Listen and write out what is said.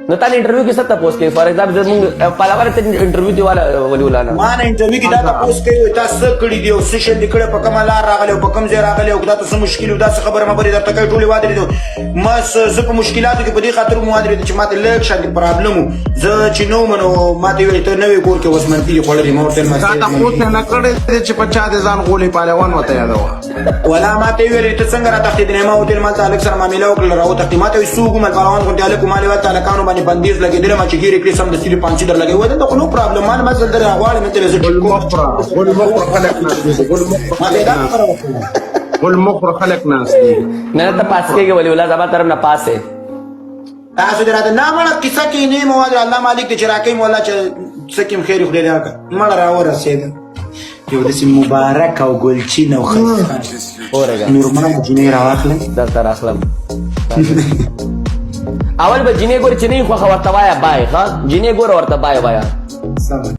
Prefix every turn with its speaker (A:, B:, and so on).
A: نو تا انټرویو کې څه تپوس کوي؟ فار ایگزامپل، زمونږ پهلوان ته انټرویو دی والا ولی ولا نه.
B: ما نه انټرویو کې دا تپوس کوي، تا څه کړي دي او څه شی دې کړی، په کومه لار راغلی او په کوم ځای راغلی او دا ته څه مشکل او دا څه خبره مبرې درته کوي. ټولې وادرېدو. ما زه په مشکلاتو کې په دې خاطر مو وادرېدم چې ماته لږ شان پرابلم و. زه چې نه وم نو ماته ویل، ته نوې کور کې اوس منفي دې خوړلې. ما ورته ویل، ما
C: تا تپوس یې نه کړی دی چې په چا دې ځان غولي، پهلوان ورته یادوه.
B: ولا ما ته ویل، ته څنګه را تښتېدلې؟ ما ورته ویل، ما ته هلک سره معامله وکړله، راوتښتې. ما ته ویل، څوک وم؟ پهلوان غوندې هلک و، ما له ورته هلکانو باندې بندیز لګېدلی، ما چې ږیرې کړې سمدستي دې پانسي در لګوي. دلته خو نو پرابلم ما نه ما دلته راغواړې، مې ته زه
C: غول
B: ټیک کوم.
C: مخره، غول مخره خلک ناست دي، غول مخره.
B: ما ته دا خبره وکړه.
C: غول مخره خلک ناست دي.
A: نه، ته پاس کېږي ولی ولا، زما طرف نه پاس یې.
B: تاسو دې راته نه مړه قصه کې نه مواد. الله مالک دې چې راکې مولا چې سکیم خیر خدای دې راکړه. مړه راورسېده یو داسې مبارک او ګلچین او ښایسته
A: اورېږه.
B: نورمال جینۍ راواخلئ.
A: درته راخلم. اول به جینۍ ګورې، چې نه یې خوښه ورته وایه بای. ښه، جینۍ ګوره، ورته بای وایه.
B: سمه.